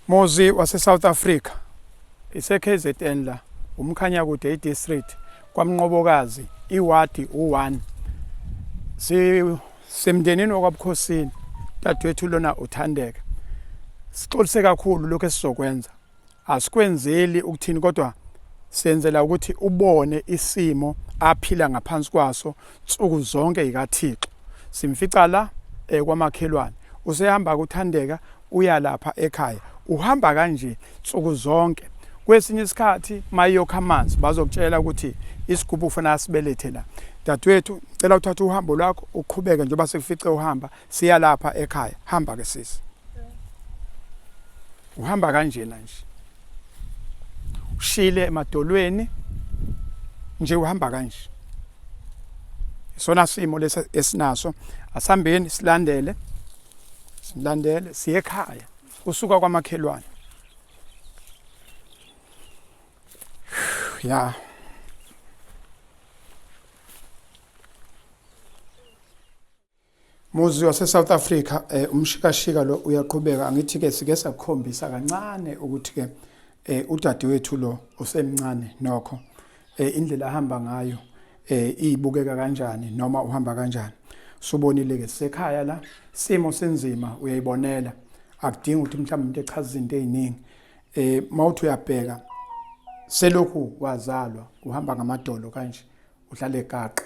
Muzi wase-South Africa ise-KZN la uMkhanyakude i-district kwaMnqobokazi iwadi u-1 sisemndenini wakwaBukhosini dadewethu lona uthandeka sixolise kakhulu lokho esizokwenza Asikwenzeli ukuthini kodwa senzela ukuthi ubone isimo aphila ngaphansi kwaso nsuku zonke yikaThixo. Simfica la eh, kwamakhelwane. Usehamba kuthandeka uya lapha ekhaya. Uhamba kanje nsuku zonke. Kwesinye isikhathi mayokha amanzi bazokutshela ukuthi isigubhu ufuna asibelethe la. Dadewethu, ngicela uthathe uhambo lwakho uqhubeke njengoba sekufice uhamba siya lapha ekhaya. Hamba ke sisi. Uhamba kanjena nje. Ushile emadolweni nje uhamba kanje. Isona simo lesi esinaso asihambeni silandele silandele siye ekhaya usuka kwamakhelwane. Ya. Muzi wase-South Africa eh, umshikashika lo uyaqhubeka angithi ke sike sakukhombisa kancane ukuthi ke eh, udadewethu lo usemncane nokho eh, indlela ahamba ngayo eh, ibukeka kanjani noma uhamba kanjani subonile ke sekhaya la simo senzima uyayibonela akudingi ukuthi mhlawumbe umuntu echaza izinto eziningi eh mawuthi uyabheka selokhu wazalwa uhamba ngamadolo kanje uhlale egaqa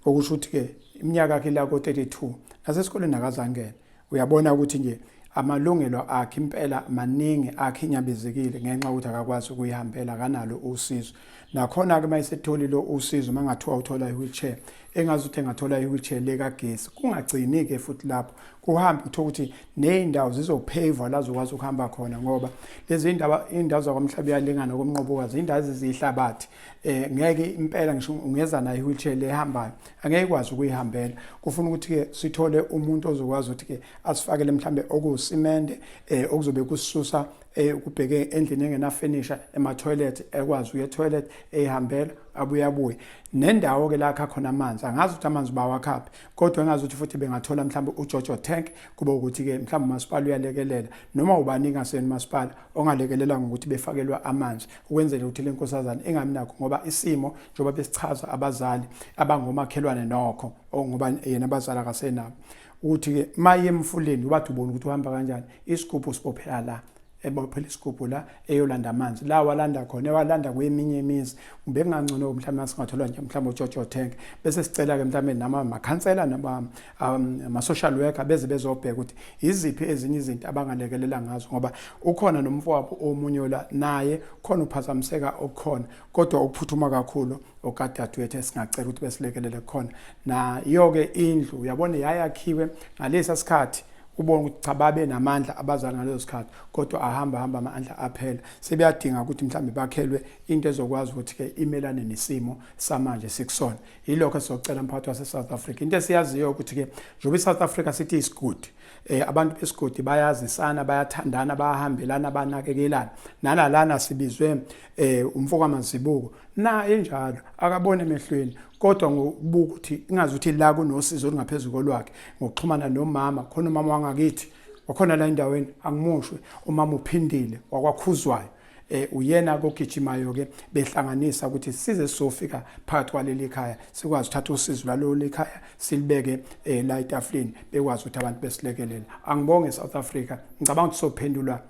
okusho ukuthi ke iminyaka yakhe la ko-32 nasesikoleni akazangene uyabona ukuthi nje amalungelo akhe impela maningi akhe inyabezekile ngenxa yokuthi akakwazi ukuyihambela akanalo usizo nakhona-ke uma esetholile usizo uma ngathiwa uthola i-wheelchair engazi ukuthi engathola i-wheelchair le kagesi kungagcini-ke futhi lapho kuhambe kuthiwa ukuthi ney'ndawo zizopheyivwa la zokwazi ukuhamba khona ngoba lezi ndaba iy'ndawo zakwamhlaba uyalingana komnqobokazi iy'ndawo eziziyihlabathi eh ngeke impela ngisho ungeza nayo i-wheelchair le ehambayo angeke ikwazi ukuyihambela kufuna ukuthi ke sithole umuntu ozokwazi ukuthi ke asifakele mhlambe okuwusimende eh okuzobe kususa eh kubheke endlini engena furniture ema toilet ekwazi uye toilet eyihambela abuye abuye nendawo ke la khona amanzi angazi ukuthi amanzi bawakhaphi kodwa engazi ukuthi futhi bengathola mhlambe uJojo tank kube ukuthi ke mhlambe umasipala uyalekelela noma ubani ngaseni umasipala ongalekelela ngokuthi befakelwa amanzi ukwenzela ukuthi le nkosazana ingabi nakho ngoba isimo njengoba besichaza abazali abangomakhelwane nokho ngoba yena abazali akasenabo ukuthi-ke maye emfuleni ubathi ubona ukuthi uhamba kanjani isigubhu sibophela la ebophela isigubhu la eyolanda amanzi la walanda khona ewalanda kweminye imizi kumbe kungangcono mhlawumbe singathola nje mhlawumbe ujojo tank bese sicela ke mhlawumbe nama makhansela noma ama social worker beze bezobheka ukuthi iziphi ezinye izinto abangalekelela ngazo ngoba ukhona nomfowabo omunye la naye khona uphazamiseka okukhona kodwa ukuphuthuma kakhulu okadadewethu esingacela ukuthi besilekelele khona nayo ke indlu uyabona yayakhiwe ngalesa sikhathi ubona ukuthi cha babe namandla abazali ngaleso sikhathi kodwa ahamba hamba amandla aphela sebeyadinga ukuthi mhlawumbe bakhelwe into ezokwazi ukuthi ke imelane nesimo samanje sikusona yilokho esizocela mphathi wase-South Africa into esiyaziyo ukuthi-ke njengoba i-South Africa sithi isigodi eh abantu besigodi bayazisana bayathandana bayahambelana banakekelana nalalana sibizwe eh umfoka mazibuko na enjalo akabone emehlweni kodwa ngokubuka ukuthi ingazi ukuthi la kunosizo olungaphezulu kolwakhe ngokuxhumana nomama khona umama wangakithi wakhona la endaweni angimushwe umama uphindile wakwakhuzwayo eh uyena kogijimayo ke behlanganisa ukuthi size sofika phakathi kwaleli khaya sikwazi ukuthatha usizo lwalolu khaya silibeke eh, la etafuleni bekwazi ukuthi abantu besilekelela angibonge South Africa ngicabanga ukuthi sophendulwa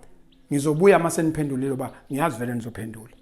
ngizobuya uma seniphendulile ba ngiyazi vele nizophendula.